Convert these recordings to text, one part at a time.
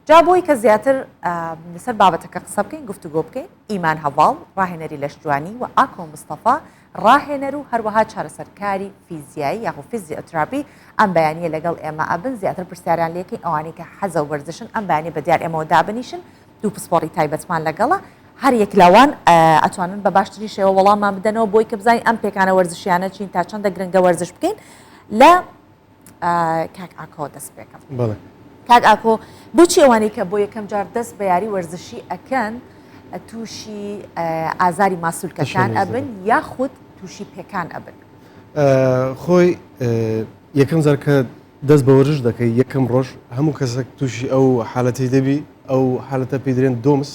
جا بۆی کە زیاتر لەسەر بابەتەکە قسە بکەین، گفتوگۆ بکەین، ئیمان هەڤاڵ، ڕاهێنەری لەشجوانی و ئاکۆ مستەفا، ڕاهێنەر و هەروەها چارەسەرکاری فیزیایی یاخۆ فیزیۆتراپی ئەم بەیانییە لەگەڵ ئێمە ئەبن، زیاتر پرسیاریان لێکەین، ئەوانەی کە حەزە وەرزشن ئەم بەیانییە بە دیار ئێمەوە دابنیشن، دوو پسپۆڕی تایبەتمان لەگەڵە، هەر یەک لەوان ئەتوانن بە باشترین شێوە وەڵاممان بدەنەوە بۆی کە بزانین ئەم پێکانە وەرزشیانە چین، تا چەندە گرنگە وەرزش بکەین. لە کاک ئاکۆ دەست پێکەم. بەڵێ. کاک ئاکۆ بۆچی ئەوانەی کە بۆ یەکەم جار دەست بە یاری وەرزشی ئەکەن تووشی ئازاری ماسولکەکان ئەبن یاخود تووشی پێکان ئەبن؟ خۆی یەکەم جار کە دەست بە وەرزش دەکەی یەکەم ڕۆژ هەموو کەسێک تووشی ئەو حالەتی دەبی، ئەو حالەتە پێی دەرێن DOMS،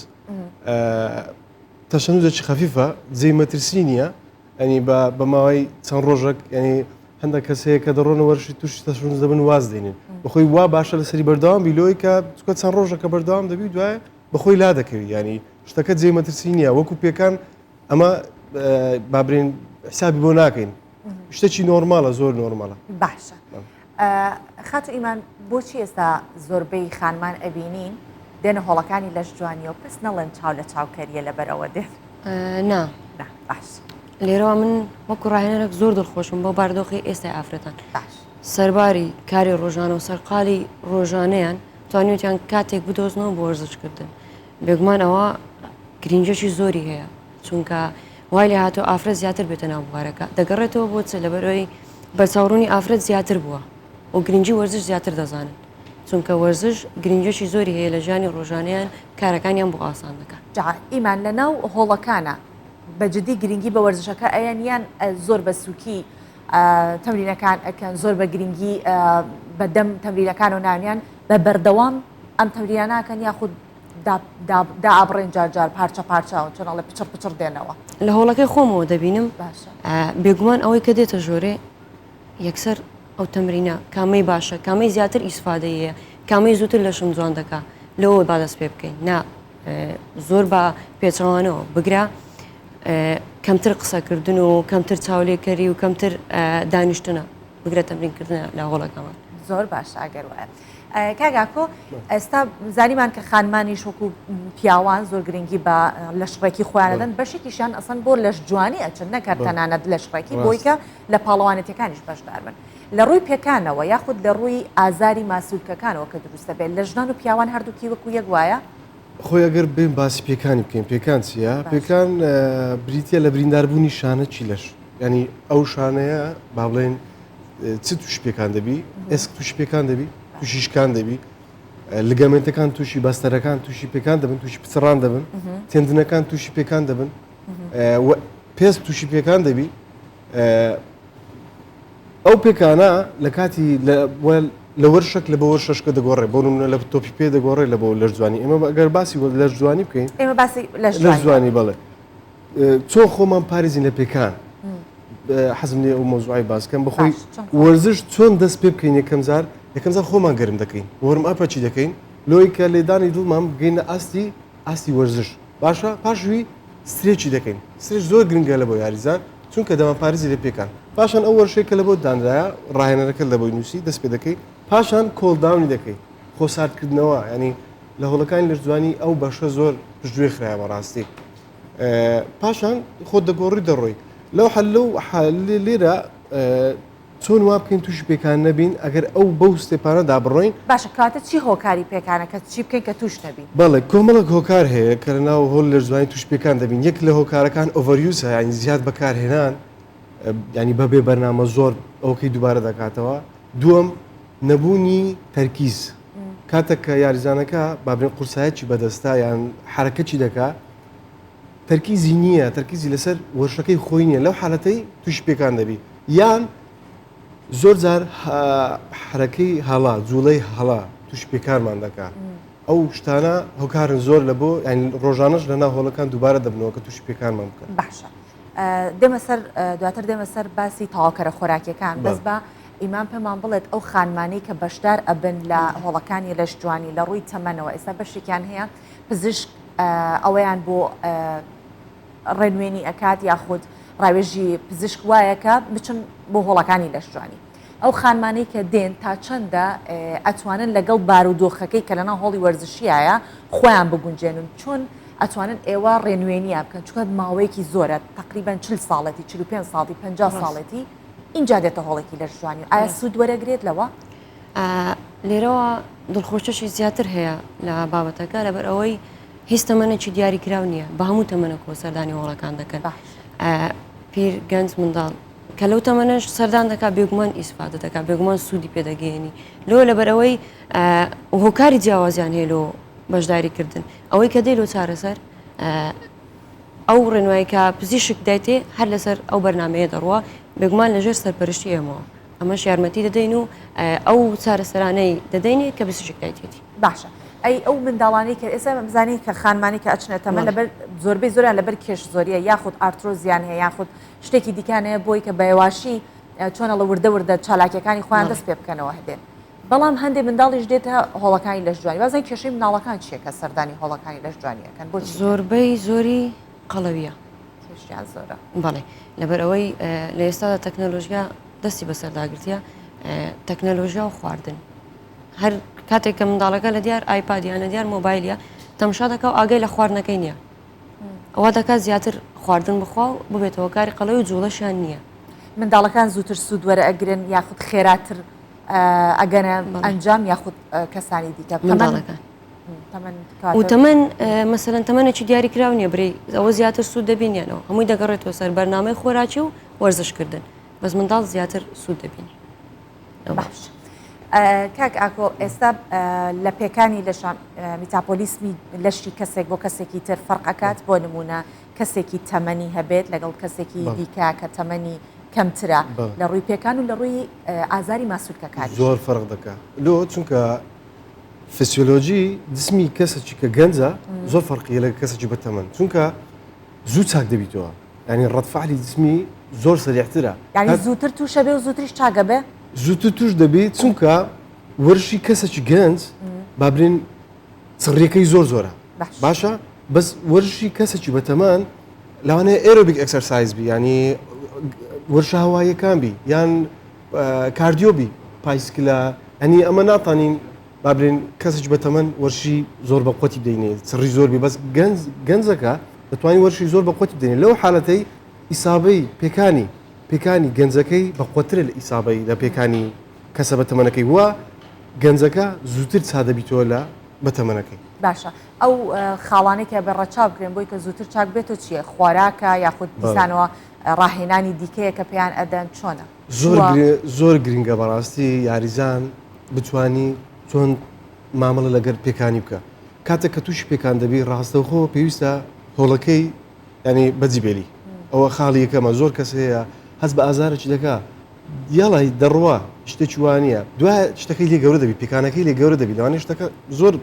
تەشەنوجێکی خەفیفە، جێی مەترسی نییە، ینی بە ماوەی چەند ڕۆژێک ینی هەندێک کەس هەیە کە دەڕۆنە وەرزشی تووشی تەشەنوج دەبن واز دێنین. بەخۆی وا باشە لەسەری بەردەوام بی لۆی کە چکە چەند ڕۆژەکە بەردەوام دەبی دوای بەخۆی لا دەکەوی، ینی شتەکە جێی مەترسی نییە. وەکو پێکان ئەمە بابرێن حسابی بۆ ناکەین، شتێکی normal ە، زۆر normal ە. باشە خاتو ئیمان، بۆچی ئێستا زۆربەی خانمان ئەبینین دێنە هۆڵەکانی لەش جوانیەوە پس نەڵێن چاو لە چاوکەریە لەبەرەوە دێن؟ نا باش. لێرەوە من وەکو ڕاهێنەرێک زۆر دڵخۆشم بۆ باردۆخی ئێستای ئافرەتان. باش. سەرباری کاری ڕۆژانە و سەرقاڵی ڕۆژانەیان توانیوتیان کاتێک بدۆزنەوە بۆ وەرزشکردن. بێگومان ئەوە گرنگیەکی زۆری هەیە، چونکە وای لێ هاتووە ئافرەت زیاتر بێتە ناو بوارەکە. دەگەڕێتەوە بۆ چ؟ لەبەرئەوەی بەرچاوڕوونی ئافرەت زیاتر بووە و گرنگی وەرزش زیاتر دەزانن، چونکە وەرزش گرنگیەکی زۆری هەیە لە ژیانی ڕۆژانەیان، کارەکانیان بۆ ئاسان دەکات. جا ئیمان لە ناو هۆڵەکانە بە جدی گرنگی بە وەرزشەکە ئەیەن یان زۆر بە سوکی تەمرینەکان ئەکەن، زۆر بە گرنگی بە دەم تەمرینەکان و ناویان بە بەردەوام ئەم تەمرینانە ئەکەن یاخود دائەبڕێن جار جار پارچە پارچە چۆن ئەڵێ پچڕ پچڕ دێنەوە؟ لە هۆڵەکەی خۆمەوە دەبینم. باشە. بێگومان ئەوەی کە دێتە ژۆرێ یەکسەر ئەو تەمرینە کامەی باشە، کامەی زیاتر ئیسفادەی هەیە، کامەی زووتر لەشم جوان دەکا، لەوە با دەست پێ بکەین. نا زۆر بە پێچەوانەوە، بگرە کەمتر قسەکردن و کەمتر چاولێکەری و کەمتر دانیشتنە، بگرە تەمرینکردنە لە هۆڵەکەمان. زۆر باشە ئەگەر وایە. کاک ئاکۆ ئێستا زانیمان کە خانمانیش وەکو پیاوان زۆر گرنگی بە لەشڕێکی خۆیان دەدەن، بەشێکیشیان ئەسەن بۆ لەش جوانی ئەچن نەکەر تەنانەت لەشڕێکی بۆی کە لە پاڵەوانێتیەکانیش بەشدار بن. لە ڕووی پێکانەوە یاخود لە ڕووی ئازاری ماسولکەکانەوە کە دروست دەبێت لە ژنان و پیاوان هەردووکی وەکو یەک وایە؟ خۆی ئەگەر بێن باسی پێکانی بکەین، پێکان چییە؟ پێکان بریتە لە برینداربوونی شانەکی لەش، ینی ئەو شانەیە با بڵێن چ تووشی پێکان دەبی، ئێسک تووشی پێکان دەبی، تووشی شکان دەبی، ligament ەکان تووشی بەستەرەکان تووشی پێکان دەبن، تووشی پچڕان دەبن، tendon ەکان تووشی پێکان دەبن، پێست تووشی پێکان دەبی. ئەو پێکانە لە کاتی لە وەرشەک لە بۆ وەرشەشکە دەگۆڕێ، بۆ نمونە لە تۆپی پێ دەگۆڕێ لە بۆ لەشجوانی. ئێمە ئەگەر باسی لەشجوانی بکەین، ئێمە باسی لەشجوانی بەڵێ، چۆن خۆمان پارێزین لە پێکان، حەزم لێ ئەو مەوزوعی باس کەم. بەخۆی وەرزش چۆن دەست پێ بکەین؟ یەکەم جار یەکەم جار خۆمان گەرم دەکەین، warm up ەچی دەکەین لۆی کە لێدانی دڵمان بگەینە ئاستی ئاستی وەرزش باشە. پاشوی stretch ی دەکەین، stretch زۆر گرنگە لە بۆ یاریزان چونکە دەمان پارێزی لە پێکان. پاشان ئەو وەرشەی کە لە بۆ دانرایە ڕاهێنەرەکە لە بۆی نووسی دەست پێ دەکەی، پاشان cool down ی دەکەی، خۆ ساردکردنەوە. ینی لە هۆڵەکانی لەشجوانی ئەو بەشە زۆر پشتگوێ خرایە بەڕاستی. پاشان خۆت دەگۆڕی دەڕۆی لەو حل لەو لێرە چۆن وا بکەین تووشی پێکان نەبین ئەگەر ئەو بەو step انەدا بڕۆین؟ باشە کەواتە چی هۆکاری پێکانە کە چی بکەین کە تووش نەبین؟ بەڵێ کۆمەڵێک هۆکار هەیە کە لە ناو هۆڵی لەشجوانی تووشی پێکان دەبین. یەک لە هۆکارەکان overuse ە، یانی زیاد بەکارهێنان، ینی بەبێ بەرنامە زۆر ئەوکەی دووبارە دەکاتەوە. دووەم نەبوونی تەرکیز، کاتێک کە یاریزانەکە بابرێن قورسایەکی بەدەستە یان حرەکەکی دەکا تەرکیزی نییە، تەرکیزی لەسەر وەرشەکەی خۆی نییە، لەو حالەتەی تووشی پێکان دەبی. یان زۆر جار حرەکەی هەڵا، جوڵەی هەڵا تووشی پێکارمان دەکا. ئەو شتانە هۆکارن زۆر لە بۆ یان ڕۆژانەش لە ناو هۆڵەکان دووبارە دەبنەوە کە تووشی پێکانمان بکەن. باشە دێمە سەر دواتر دێمە سەر باسی تەواوکەرە خۆراکیەکان، بەس بە ئیمان پێمان بڵێت ئەو خانمانەی کە بەشدار ئەبن لە هۆڵەکانی لەش جوانی لە ڕووی تەمەنەوە ئێستا بەشێکیان هەیە پزیشک ئەوەیان بۆ ڕێنوێنی ئەکات یاخود ڕاوێژی پزیشک وایە کە بچن بۆ هۆڵەکانی لەش جوانی. ئەو خانمانەی کە دێن تا چەندە ئەتوانن لەگەڵ بارودۆخەکەی کە لەناو هۆڵی وەرزشیایە خۆیان بگونجێنن چۆن ئەتوانن ئێوە ڕێنوێنیان بکەن چونکە ماوەیەکی زۆرە تقریبان چل ساڵێتی 45 ساڵی 50 ساڵێتی اینجا دێتە هۆڵێکی لەشجوانی ئایا سوود وەرەگرێت لەوە؟ لێرەوە دڵخۆشەشی زیاتر هەیە لە بابەتەکە لەبەر ئەوەی هیچ تەمەنێکی دیاریکراو نییە بە هەموو تەمەنەکەوە سەردانی هۆڵەکان دەکەن پیر گەنج منداڵ کە لەو تەمەنەش سەردان دەکات بێگومان ئیسفادە دەکات بێگومان سوودی پێدەگەیەنی لۆ لەبەرەوەی هۆکاری جیاوازیان هەیە لۆ بەشداریکردن ئەوەی کە دێ لۆ چارەسەر ئەو ڕێنوایی کە پزیشک دایتێ هەر لەسەر ئەو بەرنمەیە دەڕوا بێگومان لەژێر سەرپەرشتی ئێمەوە ئەمەش یارمەتی دەدەین و ئەو چارەسەرانەی دەدەینێ کە پزیشک دایتێتی. باشە ئەی ئەو منداڵانەی کە ئێستا بزانین کە خانمانی کە ئەچنە تەمەن لەبەر زۆربەی زۆریان لەبەر کێش زۆریە یاخود ئارترۆزیان هەیە یاخود شتێکی دیکان هەیە بۆی کە بەیواشی چۆنەڵە وردە وردە چالاکیەکانی خۆیان دەست پێ بکەنەوە هەدێن بەڵام هەندێک منداڵیش دێتە هۆڵەکانی لەشجوانی بازن کێشەی مناڵەکان چییە کە سەردانی هۆڵەکانی لەشجوانیەکەن بۆ زۆربەی زۆری قەڵەویە کێشیان زۆرە بەڵێ لەبەر ئەوەی لە ئێستادا تەکنەلۆژیا دەستی بەسەرداگرتیە تەکنەلۆژیا و خواردن هەر کاتێک کە منداڵەکە لە دیار ئایپاد یان لە دیار مۆبایلیە تەمشا دەکا و ئاگای لە خواردنەکەی نییە ئەوە دەکات زیاتر خواردن بخوا و ببێتەوە کاری قەڵەوی و جوڵەشیان نییە. منداڵەکان زووتر سوود وەرئەگرن یاخود خێراتر ئەگەنە ئەنجام یاخود کەسانی دیکە منداڵەکان و تەمەن مەسەلەن تەمەنێکی دیاریکراو نییە بری ئەوە زیاتر سوود دەبینیانەوە هەمووی دەگەڕێتەوە سەر بەرنامەی خۆراکی و وەرزشکردن بەس منداڵ زیاتر سوود دەبینی. باش کاک ئاکۆ ئێستا لە پێکانی لەشە میتاپۆلیسمی لەشی کەسێک بۆ کەسێکی تر فەرق ئەکات بۆ نمونە کەسێکی تەمەنی هەبێت لەگەڵ کەسێکی دیکە کە تەمەنی کەمترە لە ڕووی پێکان و لە ڕووی ئازاری ماسولکەکان زۆر فەرق دەکات لۆ چونکە فسیۆلۆژی جسمی کەسێکی کە گەنجە زۆر فەرقیە لە کەسێکی بەتەمەن چونکە زوو چاک دەبیتەوە یانی ڕەد فعلی جسمی زۆر سەریعترە. یانی زووتر تووشە بێ و زووتریش چاک ئەبێ؟ زووتر تووش دەبی چونکە وەرزشی کەسێکی گەنج با بلێن چڕیەکەی زۆر زۆرە باشە بەس وەرزشی کەسێکی بەتەمان لەوانەیە aerobic exercise بی ینی وەرشە هەواییەکان بی یان cardio بی پایسکلە ئەنی ئەمە ناتانین با بلێن کەسێکی بەتەمەن وەرشی زۆر بە قوتی بدەینێ چڕی زۆر بی بەس گەنج گەنجەکە دەتوانین وەرشی زۆر بە قوتی بدەینێ لەو حالەتەی ئیسابەی پێکانی پێکانی گەنجەکەی بە قوترە لە ئیسابەی لە پێکانی کەسە بە تەمەنەکەی وە گەنجەکە زووتر چا دەبیتەوە لە بە تەمەنەکەی. باشە ئەو خاڵانەی کە بە ڕەچاو بکرێن بۆی کە زووتر چاک بێتەوە چییە؟ خۆراکە یاخود دیسانەوە ڕاهێنانی دیکەیە کە پێیان ئەدەن چۆنە؟ زۆر زۆر گرنگە بەڕاستی یاریزان بتانی چۆن مامەڵە لەگەر پێکانی بکە کاتێک کە تووشی پێکان دەبی ڕاستەوخۆ پێویستە هۆڵەکەی ینی بەجی بێلی ئەوە خاڵی یەکەمە زۆر کەس هەیە هەست بە ئازارێکی دەکا یاڵی دەڕوا شتێکی وانە دوای شتەکەی لێ گەورە دەبی پێکانەکەی لێ گەورە دەبی لەوانەیە شتەکە زۆر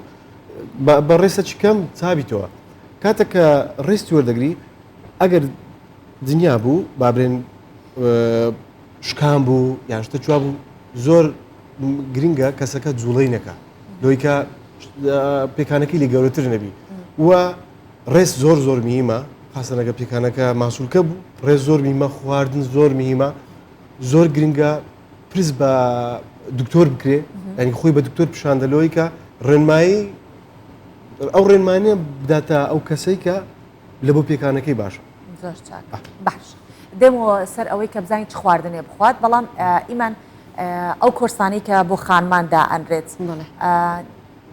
بە ڕێسەکی کەم چابیتەوە کاتێک کە ڕێستی وەردەگری ئەگەر دنیا بوو با برێن شکان بوو یان شتە چوا بوو زۆر گرنگە کەسەکە جوڵەی نەکە لۆی کە پێکانەکەی لێ گەورەتر نەبی و ڕێز زۆر زۆر میمە خاستەنەکە پێکانەکە ماسوولکە بوو ڕێز زۆر میمە خواردن زۆر میمە زۆر گرنگە پرس بە دکتۆر بکرێ ینی خۆی بە دکتۆر پیشاندە لۆی کە ڕێنمایی ئەو ڕێنمانە بداتە ئەو کەسەی کە لە بۆ پێکانەکەی باشە. زۆر چاک باش دێمەوە سەر ئەوەی کە بزانین چ خواردنێ بخوات بەڵام ئیمان ئەو کۆرسانەی کە بۆ خانمان دائەنرێت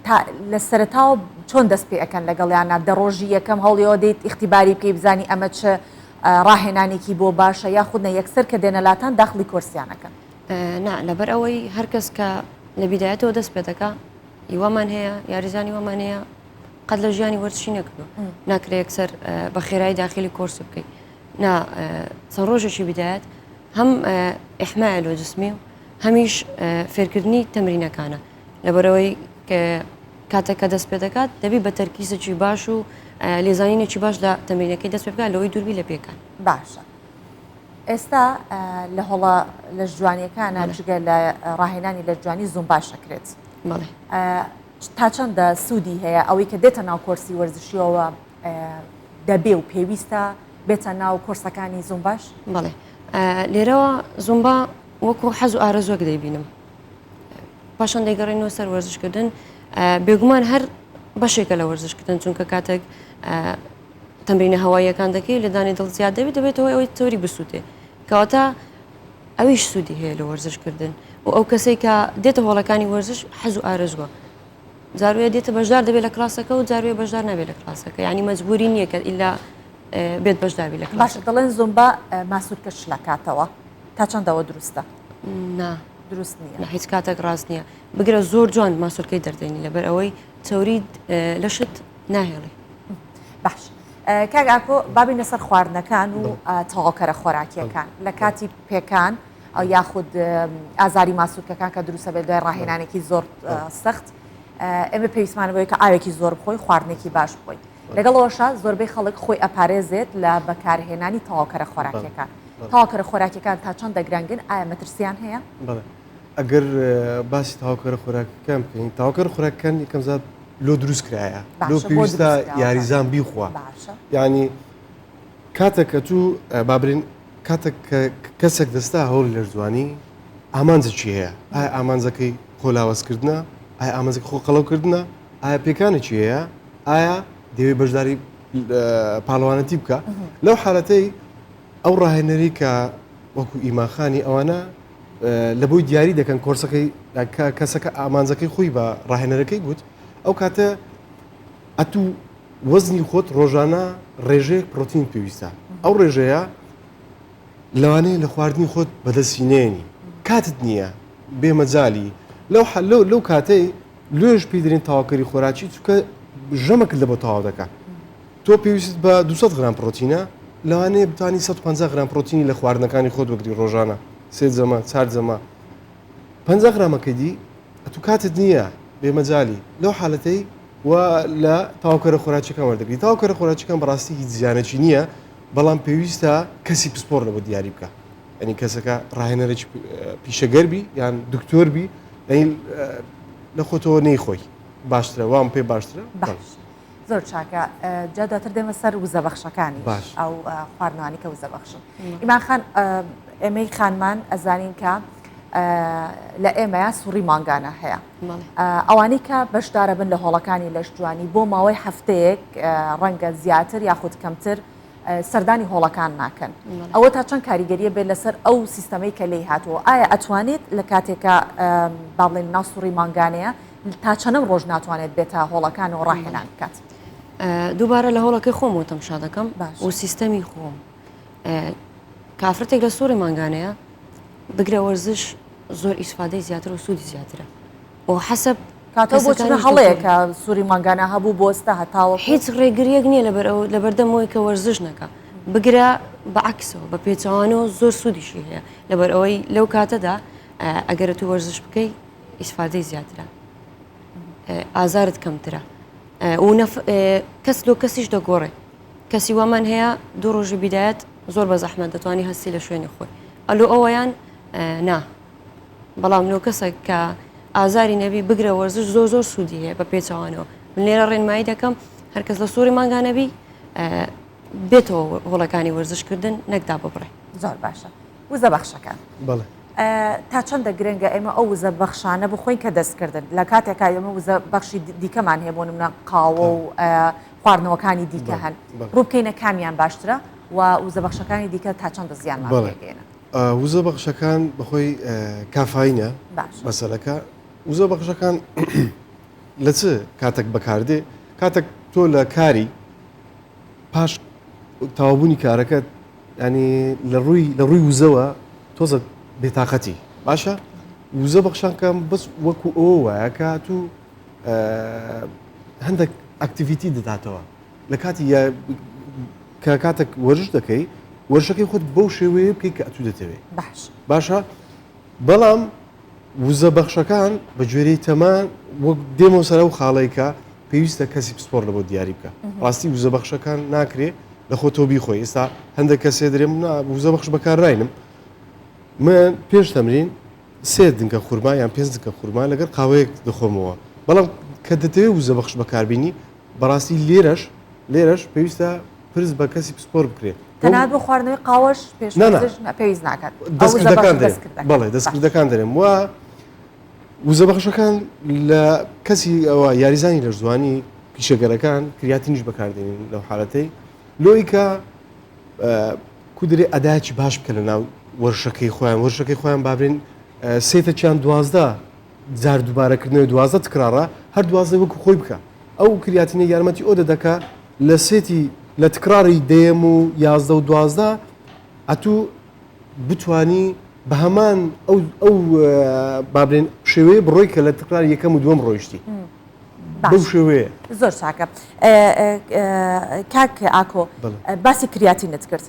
تا لە سەرتاوە چۆن دەست پێ ئەەکەن لەگەڵیانە دە ڕۆژی یەکەم هەوڵیەوە دێت ئیختیباری بکەی بزانی ئەمە چ ڕاهێنانێکی بۆ باشە یاخود نە یەکسەر کە دێنە لاتان داخلی کۆرسیانەکەن نا لەبەر ئەوەی هەرکەس کە لە بیدایەتەوە دەست پێ دەکا هیوامان هەیە یاریزانی وامان هەیە قەت لە ژیانی وەرزشی نەکردووە ناکرێ یەکسەر بە خێرایی داخلی کۆرس بکەیت نا چەند ڕۆژێکی بدایەت هەم ئیحمایە لۆ جسمی و هەمیش فێرکردنی تەمرینەکانە لەبەرەوەی کاتێک کە دەست پێ دەکات دەبی بە تەرکیزێکی باش و لێزانینێکی باش لە تەمرینەکەی دەست پێ بکات لەوەی دووربی لە پێکان باشە ئێستا لە هۆڵە لەشجوانیەکانە جگە لە ڕاهێنانی لەشجوانی زومباش ئەکرێت تا چەندە سوودی هەیە ئەوەی کە دێتە ناو کۆرسی وەرزشیەوە دەبێ و پێویستە بێتە ناو کۆرسەکانی زومباش؟ بەڵێ لێرەوە زومبا وەکو حەز و ئارەزوەک دەیبینم پاشان دەگەڕێنەوە سەر وەرزشکردن بێگومان هەر بەشێکە لە وەرزشکردن چونکە کاتێک تەمرینە هەواییەکان دەکەی لێدانی دڵ زیاد دەبێت دەبێتەوە ئەوەی چەوری بسووتێ کەواتە ئەویش سوودی هەیە لە وەرزشکردن و ئەو کەسێک کە دێتە هۆڵەکانی وەرزش حەز و ئارەزووە جاروێ دێتە بەشدار دەبێت لە کلاسەکە و جاروێ بەشدار نابێت لە کلاسەکە یعنی مەجبوری نییە کە ئیلا بێت بەشداربی لە باشە دەڵێن زۆمبا ماسولکە شلەکاتەوە تا چەندەوە دروستە؟ نا دروست نییە هیچ کاتێک ڕاست نییە بگرە زۆر جوان ماسولکەی دەردێنی لەبەر ئەوەی چەوری لەشت ناهێڵی باش کاک ئاکۆ بابینە سەر خواردنەکان و تەواوکەرە خۆراکیەکان لە کاتی پێکان یاخود ئازاری ماسولکەکان کە دروستە بێت دوای ڕاهێنانێکی زۆر سەخت ئێمە پێویستمان بۆیە کە ئاوێکی زۆر بخۆی خواردنێکی باش بخۆی لەگەڵ ئەوەشا زۆربەی خەڵک خۆی ئەپارێزێت لە بەکارهێنانی تەواوکەرە خۆراکیەکان. تەواوکەرە خۆراکیەکان تا چەندە گرنگن؟ ئایا مەترسیان هەیە؟ بەڵێ ئەگەر باسی تەواوکەرە خۆراکەکان بکەین تەواوکەرە خۆراکەکان یەکەم زات لۆ دروست کرایە لۆ پێویستە یاریزان بیخوا یعنی کاتێک کە تو بابرین کاتێک کەسێک دەستا هەوڵی لەرزوانی ئامانجێکی هەیە ئایا ئامانجەکەی خۆ لاوازکردنە ئایا ئامانجەکە خۆ قەڵەوکردنە ئایا پێکانێکی هەیە ئایا دەیەوێت بەشداری پاڵەوانەتی بکە لەو حالەتەی ئەو ڕاهێنەری کە وەکو ئیماخانی ئەوانە لە بۆی دیاری دەکەن کۆرسەکەی کەسەکە ئامانجەکەی خۆی بە ڕاهێنەرەکەی گوت ئەو کاتە ئەتوو وەزنی خۆت ڕۆژانە ڕێژەیەک پرۆتین پێویستە ئەو ڕێژەیە لەوانەیە لە خواردنی خۆت بەدەستی نێنی کاتت نییە بێمەجالی لەو لەو لەو کاتەی لۆیش پێی دەرێن تەواوکەری خۆراکی چونکە ژەمەکت لە بۆ تەواو دەکات تۆ پێویست بە 200 غرام پرۆتینە لەوانەیە بتانی 150 غرام پرۆتینی لە خواردنەکانی خۆت وەگری ڕۆژانە سێ جەمە چار جەمە 50 غرامەکەی دی ئەتو کاتت نییە بێمەجالی لەو حالەتەی و لە تاوکەرە خۆراکیەکان وەردەگری تاوکەرە خۆراکیەکان بەڕاستی هیچ زیانێکی نییە بەڵام پێویستە کەسی پسپۆر لە بۆ دیاری بکە یعنی کەسەکە ڕاهێنەرێکی پیشەگەر بی یان دکتۆر بی یعنی لە خۆتەوە نەیخۆی باشترە وام پێ باشترە باش زۆر چاکە جا دواتر دێمە سەر وزە بەخشەکانی باش ئەو خواردنانی کە وزە بەخشن ئیمان خان ئێمەی خانمان ئەزانین کە لە ئێمەیا سوڕی مانگانە هەیە ئەوانەی کە بەشدارە بن لە هۆڵەکانی لەشجوانی بۆ ماوەی هەفتەیەک ڕەنگە زیاتر یاخود کەمتر سەردانی هۆڵەکان ناکەن ئەوە تا چەند کاریگەریە بێت لەسەر ئەو سیستەمەی کە لێی هاتووە ئایا ئەتوانێت لە کاتێکا با بڵێن ناو سوڕی مانگانەیە تا چەنەم ڕۆژ ناتوانێت بێتە هۆڵەکان و ڕاهێنان بکات؟ دووبارە لە هۆڵەکەی خۆمەوە تەمشا دەکەم و سیستەمی خۆم کافرتێک لە سوڕی مانگانەیە بگرە وەرزش زۆر ئیسفادەی زیاتر و سوودی زیاترە و حەسەب کاتە بۆ چونە هەڵەیە کە سوری مانگانە هەبوو بۆستە هەتاوە هیچ ڕێگریەک نییە لەبەر ئەو لەبەردەم ئەوەی کە وەرزش نەکا بگرە بە عەکسەوە بە پێچەوانەوە زۆر سوودیشی هەیە لەبەر ئەوەی لەو کاتەدا ئەگەر تو وەرزش بکەی ئیسفادەی زیاترە ئازارت کەمترە و کەس لۆ کەسیش دەگۆڕێ کەسی وامان هەیە دوو ڕۆژی بیدایەت زۆر بە زەحمەت دەتوانی هەستی لە شوێنی خۆی ئەلو ئەوەیان نا بەڵام لۆ کەسێک کە ئازاری نەبی بگرە وەرزش زۆر زۆر سوودی هەیە بە پێچەوانەوە من لێرە ڕێنمایی دەکەم هەرکەس لە سووری مانگا نەبی بێتەوە هۆڵەکانی وەرزشکردن نەکدا ببڕێ زۆر باشە وزە بەخشەکان بەڵێ تا چەندە گرنگە ئێمە ئەو وزە بەخشانە بخۆین کە دەستکردن لە کاتێکا ئێمە وزە بەخشی دیکەمان هەیە بۆ نمونە قاوە و خواردنەوەکانی دیکە هەن ڕووبکەینە کامیان باشترە و وزە بەخشەکانی دیکە تا چەندە زیانمان پێگەێنن وزە بەخشەکان بەخۆی کافاینە مەسەلەکە وزە بەخشەکان لە چ کاتێک بەکاردێ کاتێک تۆ لە کاری پاش تەواوبوونی کارەکەت ینی لە ڕووی لە ڕووی وزەوە تۆزە بێتاقەتی باشە وزە بەخشانکەم بەس وەکو ئەوە وایە کە تو هەندێک activity دەداتەوە لە کاتی کە کاتێک وەرزش دەکەی وەرزشەکەی خۆت بەو شێوەیە بکەی کە ئەتوو دەتەوێت باش باشە بەڵام وزە بەخشەکان بە گوێرەی تەمان وەک دێمەوە سەر ئەو خاڵەی کە پێویستە کەسی پسپۆر لە بۆ دیاری بکە ڕاستی وزە بەخشەکان ناکرێ لە خۆتەوە بیخۆی ئێستا هەندێک کەسێ درێم نا وزە بەخش بەکارناینم من پێش تەمرین سێ دنکە خورما یان پێنج دنکە خورما لەگەر قاوەیەک دەخۆمەوە بەڵام کە دەتەوێت وزە بەخش بەکاربینی بەڕاستی لێرەش لێرەش پێویستە پرس بە کەسی پسپۆر بکرێت. تەنانەت بۆ خواردنەوەی قاوەش پێش وەرزش پێویست ناکات. دەستکردەکان دەرێم. بەڵێ دەستکردەکان دەرێم و وزەبەخشەکان لە کەسی ئەوە یاریزانی لەشجوانی پیشەگەرەکان کریاتینیش بەکاردێنین لەو حالەتەی لۆی کە کودرێ ئەدایکی باش بکە لە ناو وەرشەکەی خۆیان وەرشەکەی خۆیان بابرێن سێتەکیان 12 جار دووبارەکردنەوەی 12 تکراڕە هەر 12 وەکو خۆی بکە ئەو کریاتینە یارمەتی ئەو دەدەکە لە سێتی لە تکراری دەیەم و 11 و 12 ئەتوو بتانی بە هەمان ئەو ئەو بابرێن شێوەیە بڕۆی کە لە تکرار یەکەم و دووەم ڕۆیشتی بەو شێوەیە. زۆر چاکە کاک ئاکۆ باسی کریاتینت کرد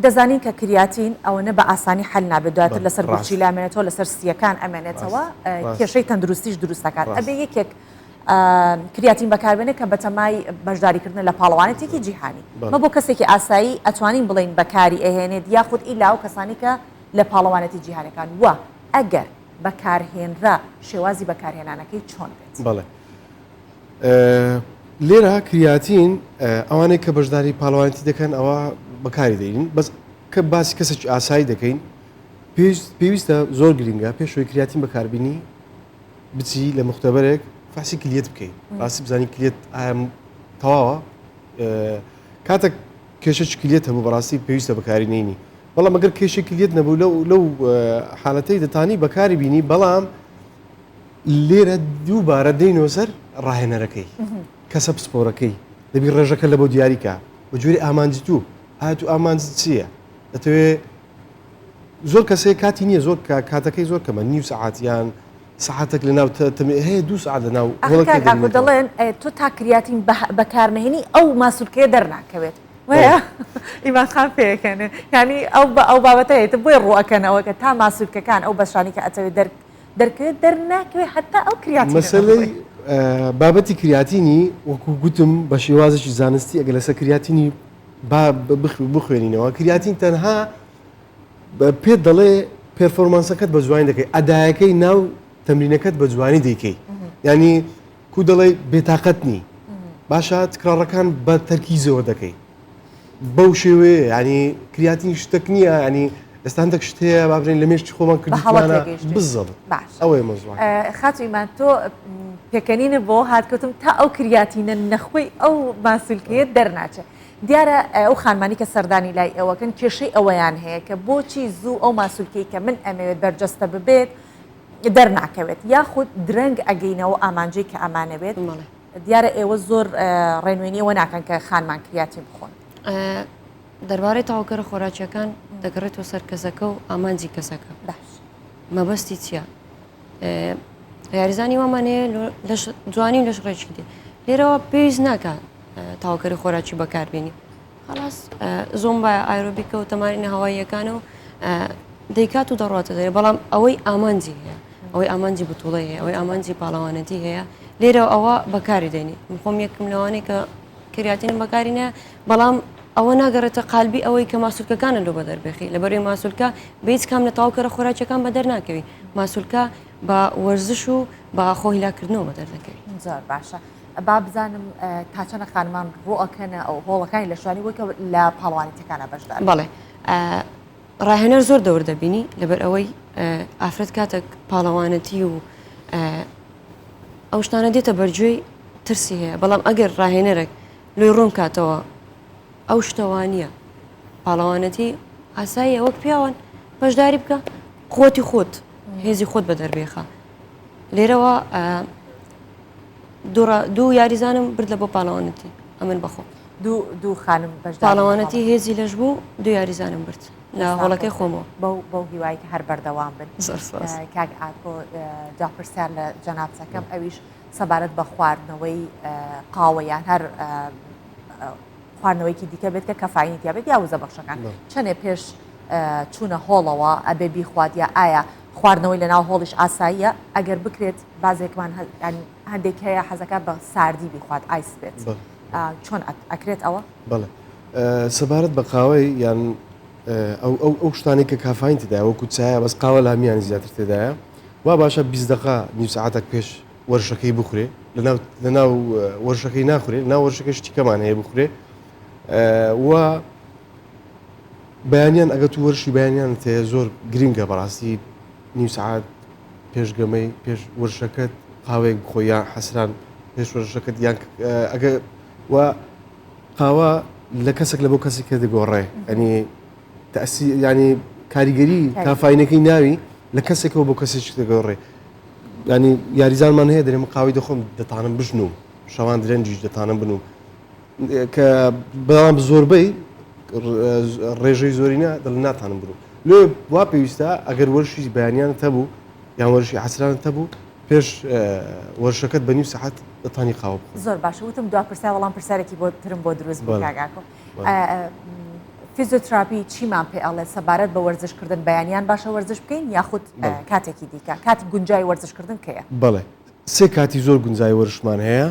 دەزانین کە کریاتین ئەوەنە بە ئاسانی حل نابێت دواتر لەسەر گورچیلە ئەمێنێتەوە لەسەر سیەکان ئەمێنێتەوە کێشەی تەندروستیش دروست دەکات ئەبێ یەکێک کریاتین بەکاربێنێت کە بەتەمای بەشداریکردنە لە پاڵەوانێتێکی جیهانی مە بۆ کەسێکی ئاسایی ئەتوانین بڵین بەکاری ئەهێنێت یاخود ئیلا و کەسانی کە لە پاڵەوانێتی جیهانەکان وە ئەگەر بەکارهێنرا شێوازی بەکارهێنانەکەی چۆن بێت؟ بەڵێ لێرە کریاتین ئەوانەی کە بەشداری پاڵەوانێتی دەکەن ئەوە بەکاری دەین بەس کە باسی کەسێکی ئاسایی دەکەین پێویستە زۆر گرنگە پێشەوەی کریاتین بەکاربینی بچی لە مختبەرێک فەحسی کلیت بکەیت ڕاستی بزانی کلیت ئایا تەواوە کاتێک کێشە کلیت هەبوو بەڕاستی پێویستە بەکاری نینی بەڵام ئەگەر کێشەی کلیت نەبوو لەو لەو حالەتەی دەتانی بەکاری بینی بەڵام لێرە دووبارە دێینەوە سەر ڕاهێنەرەکەی کەسە پسپۆرەکەی دەبی ڕێژەکە لە بۆ دیاریکە بە جۆری ئامانجی تو ئایا تو ئامانج چییە دەتەوێ زۆر کەسێک کاتی نییە زۆر کاتەکەی زۆر کەمە نیو سەعات یان سەعاتێک لە ناو هەیە دوو سەعات لە ناو دەڵێن تۆ تا کریاتین بەکارنەهێنی ئەو ماسولکەیە دەرناکەوێت وایە ئیمان خان پێکەنێ یانی ئەو بە ئەو بابەتە هەیە بۆیە ڕوو ئەکەنەوە کە تا ماسولکەکان ئەو بەشانی کە ئەتەوێت دەر دەرکەوێت دەرناکەوێت هەتا ئەو کریاتینە مەسەلەی بابەتی کریاتینی وەکو گوتم بە شێوازێکی زانستی ئەگەر لەسەر کریاتینی با بخوێنینەوە کریاتین تەنها پێت دەڵێ performance ەکەت بە جوانی دەکەی ئەدایەکەی ناو تەمرینەکەت بە جوانی دەیکەی ینی کو دەڵێی بێتاقەت نی باشە تکراڕەکان بە تەرکیزەوە دەکەی بەو شێوەیە ینی کریاتین شتێک نییە ینی ئێستا هەندێک شت هەیە با بڵێین لە مێشکی خۆمان کردوومانە بزڵ باش ئەوەیە مەزوع خاتو ئیمان تۆ پێکەنینە بۆ هاتکەوتم تا ئەو کریاتینە نەخۆی ئەو ماسولکەیە دەرناچێت دیارە ئەو خانمانی کە سەردانی لای ئێوەکەن کێشەی ئەوەیان هەیە کە بۆچی زوو ئەو ماسولکەی کە من ئەمەوێت بەرجەستە ببێت دەرناکەوێت یاخود درەنگ ئەگەینەوە ئامانجەی کە ئەمانەوێت دیارە ئێوە زۆر ڕێنوێنی ئەوە ناکەن کە خانمان کریاتین بخۆن. دەربارەی تەواوکەرە خۆراکیەکان دەگەڕێتەوە سەر کەسەکە و ئامانجی کەسەکە باش مەبەستی چییە؟ یاریزانی وامان هەیە لەش جوانی و لەش ڕێکی دێ لێرەوە پێویست ناکە تەواوکەری خۆراکی بەکاربیێنی خلاص زۆمبایە ئایرۆبیکە و تەمارینە هەواییەکانە و دەیکات و دەڕاتە دەرێ بەڵام ئەوەی ئامانجی هەیە ئەوەی ئامانجی بتوڵەی هەیە ئەوەی ئامانجی پاڵەوانەتی هەیە لێرە ئەوە بەکاری دێنی من خۆم یەکم لەوانەیە کە کریاتینم بەکاری نە بەڵام ئەوە ناگەڕێتە قالبی ئەوەی کە ماسولکەکانە لۆ بەدەر بێخی لەبەروی ماسولکە بە هیچ کام لە تەواوکەرە خۆراکیەکان بەدەر ناکەوی ماسولکە بە وەرزش و بە خۆهیلاکردنەوە بەدەر دەکەوی زۆر باشە با بزانم تا چەنە خانمان ڕوو ئەکەنە ئەو هۆڵەکانی لەشوانی وەکە لە پاڵەوانێتیەکانە بەشدار بەڵێ ڕاهێنەر زۆر دەور دەبینی لەبەر ئەوەی ئافرەت کاتێک پاڵەوانەتی و ئەو شتانە دێتە بەرگوێی ترسی هەیە بەڵام ئەگەر ڕاهێنەرێک لۆی ڕوون کاتەوە ئەو شتەوانە پاڵەوانەتی ئاساییە وەک پیاوان بەشداری بکە قوتی خۆت هێزی خۆت بە دەربێخە لێرەوە دوو یاریزانم برد لە بۆ پاڵەوانەتی ئەمن بەخۆم. دوو خانم بەشدار پاڵەوانەتی هێزی لەش بوو دوو یاریزانم برد لە هۆڵەکەی خۆمەوە. بەو بەو هیوای کە هەر بەردەوام بن. زۆر سپاس. کاک ئاکۆ جا پرسیار لە جەنابت ئەکەم ئەویش سەبارەت بە خواردنەوەی قاوە یان هەر خواردنەوەیکی دیکە بێت کە کەفاینی تیا بێت یا وزە بەخشەکان چەنێ پێش چوونە هۆڵەوە ئەبێ بیخوات یا ئایا خواردنەوەی لەناو هۆڵیش ئاساییە ئەگەر بکرێت بازێکمان هەندێک هەیە حەزەکە بە ساردی بیخوات ئایس بێت چۆن ئەکرێت ئەوە؟ بەڵێ سەبارەت بە قاوەی یان ئەو ئەو ئەو شتانەی کە کافاین تێدایە وەکو چایە بەس قاوە لامیانی زیاتر تێدایە وا باشە 20 دقە نیو سەعاتێک پێش وەرشەکەی بخورێ لەناو لەناو وەرشەکەی ناخورێ ناو وەرشەکە شتی کەمان هەیە بخورێ و بەیانیان ئەگەر تو وەرشی بەیانیانت هەیە زۆر گرینگە بەڕاستی نیو سەعات پێش گەمەی پێش وەرشەکەت قاوەیەک بخۆ یان حەسران پێش وەرشەکەت یان ئەگە و قاوە لە کەسێک لە بۆ کەسی کە دەگۆڕێ ئەنی تەسی ینی کاریگەری کافاینەکەی ناوی لە کەسێکەوە بۆ کەسێکی دەگۆڕێ ینی یاریزانمان هەیە دەرێ من قاوی دەخۆم دەتانم بژنوم شەوان درەنجیش دەتانم بنوم کە بەڵام زۆربەی ڕێژەی زۆرینە دڵ ناتانم بروو لێ وا پێویستە ئەگەر وەرشی بەیانیان هەبوو یان وەرشی عسرانت هەبوو پێش وەرشەکەت بە نیو سەعات دەتانی قاوە بخۆ. زۆر باشە وتم دوا پرسیار وەڵام پرسیارێکی بۆ ترم بۆ دروست بوو کاک ئاکۆ فیزیۆتراپی چیمان پێ ئەڵێ سەبارەت بە وەرزشکردن بەیانیان باشە وەرزش بکەین یاخود کاتێکی دیکە کاتی گونجای وەرزشکردن کەیە؟ بەڵێ سێ کاتی زۆر گونجای وەرشمان هەیە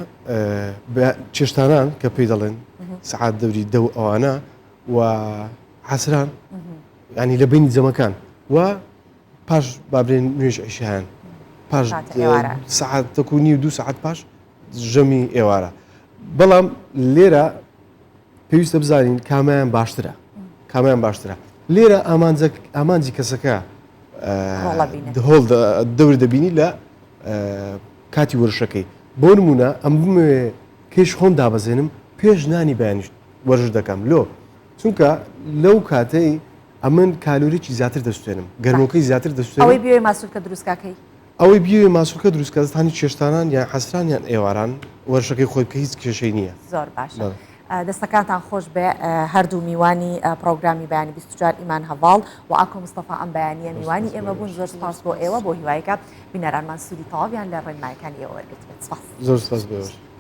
چێشتانان کە پێی دەڵێن سەعات دەوری دە و ئەوانە و عەسران ینی لە بینی جەمەکان و پاش بابرێن نوێژ عیشایان پاش سەعات تەکو نیو دوو سەعات پاش ژەمی ئێوارە بەڵام لێرە پێویستە بزانین کامیان باشترە کامیان باشترە لێرە ئامانجە ئامانجی کەسەکە هۆڵ دەور دەبینی لە کاتی وەرشەکەی بۆ نمونە ئەم بمەوێ کێش خۆم دابەزێنم پێش نانی بەیانیش وەرزش دەکەم لۆ چونکە لەو کاتەی ئەمن کالۆریی زیاتر دەستێنم گەرمۆکەی زیاتر دەستێنم ئەوەی بیەوێ ماسولکە دروستکا کەی؟ ئەوەی بیەوێ ماسولکە دروستکا دەتانی چێشتانان یان عەسران یان ئێواران وەرشەکەی خۆی بکە هیچ کێشەی نییە. زۆر باشە دەستەکانتان خۆش بێ هەردوو میوانی پڕۆگرامی بەیانی 24 ئیمان هەڤاڵ و ئاکۆ مستەفا ئەم بەیانیە میوانی ئێمە بوون زۆر سپاس بۆ ئێوە بۆ هیوایەکە بینەرانمان سوودی تەواویان لە ڕێنمایەکانی ئێوە وەرگرتبێت سپاس. زۆر سپاس بۆ ئێوەش.